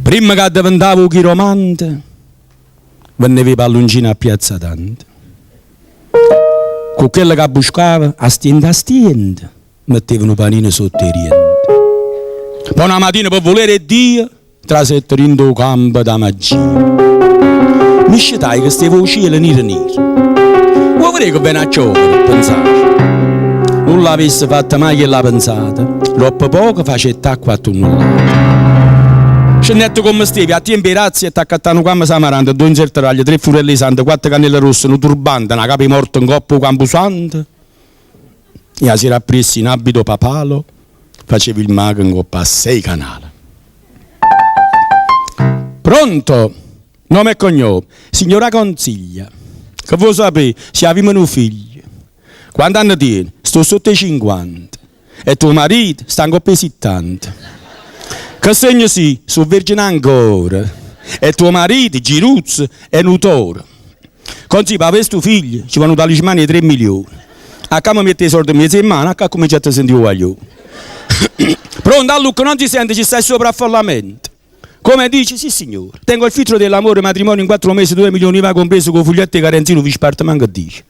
Primma ca addeventava 'o chiromante, venneva 'e palluncine a Piazza Dante. Cu chello ca abbuscava, a stiente a stiente, metteva nu panino sotto 'e diente. Po' na matina, pe' vulere 'e Dio, trasette dint' 'o campo d' 'a magia. Me scetaje ca steva 'o cielo niro niro. Vuo' vedè che vene a chiovere? Penzaje. Nun l'avesse fatta maje chella penzata. Doppo poco facette acqua a tunnellate. Scennette comme steva e a tiempo 'e razia jette a accattà nu cammiso amarante, ddoje 'nzerte d'aglio, tre furelle 'e sante, quatto cannelle rosse, nu turbante, na capa 'e morte 'ncopp' 'o campusanto. E 'a sera appriesso in abito papalo faceva il mago 'ncoppa a sei canale. Pronto? Nome e cognome, signora Conziglia. Che vuo' sapè si avimmo nu figlio? Quant'anne tiene? Sto sotto 'e cinquanta. E tuo marito sta 'ncopp' 'e sittanta. Che segno si'? So' vergine ancora. E tuo marito, Giruzzo, è nu toro. Conzì, p'avè stu figlio ce vo' nu talismano 'e tre milioni. A ccà me miette 'e solde 'mmiez' 'e mmane, 'a ccà accummencia a te sentì 'o guaglione. Pronto? Allucca, non si sente, ci sta il sovraffollamento. Come dici? Sissignore. Tengo il filtro dell'amore, matrimonio in quattro mesi, due milioni IVA compreso, cu 'o fuglietto 'e garanzia nu vi sparte manco a dice.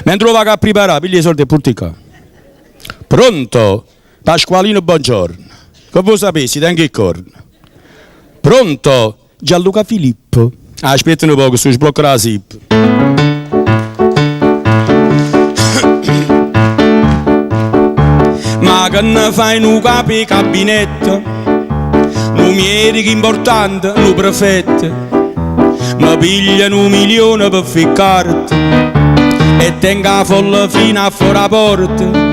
Mentre 'o vaco a priparà, piglia 'e solde e puorte ccà. Pronto? Pasqualino bongiorno. Che vuò sapè si tengo 'e corna? Pronto? Gianluca Filippo. Aspietta nu poco, sto sblocco d' 'a zip. Ma che ne fai nu capo 'e cabinetto, nu miedico importante, nu prefetto? Me piglia nu milione pe fa 'e carte e tengo 'a folla fino a fore 'a porta.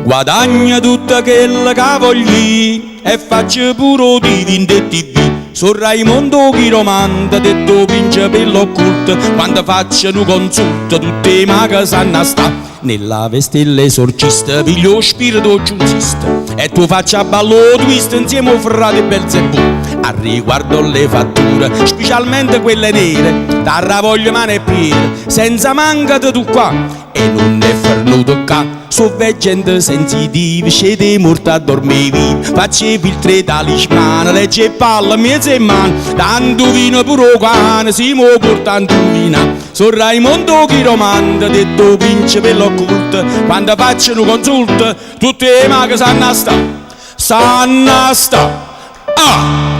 Guadagno tutto chello ca voglio. E faccio pure 'o divo 'int' 'e TV. So' Raimondo 'o chiromante, detto 'o princepe 'e ll'occulto. Quando faccio nu consulto, tutt' 'e maghe s'hann' 'a sta'. Nella veste 'e ll'esorcista, piglio 'o spirito 'o cchiù 'nzisto. E t' 'o faccio abballà 'o twist 'nzieme 'o frate 'e Belzebù. A riguardo le fatture, specialmente quelle nere, t'arravoglio mane e piere, senza manco te tuccà. E nun è fernuto ccà, so' veggente sensitive, scete 'e muorte a dorme 'e vive, faccio 'e filtre 'e talismano, legge 'e palle 'mmiez' 'e mmane, t'anduvino pure 'o cane si m' 'o puorte a 'nduvinà. So' Raimondo 'o chiromante, detto 'o princepe 'e ll'occulto, quando faccio nu consulto, tutt' 'e maghe s'hann' 'a sta, s'hann' 'a sta. Ah!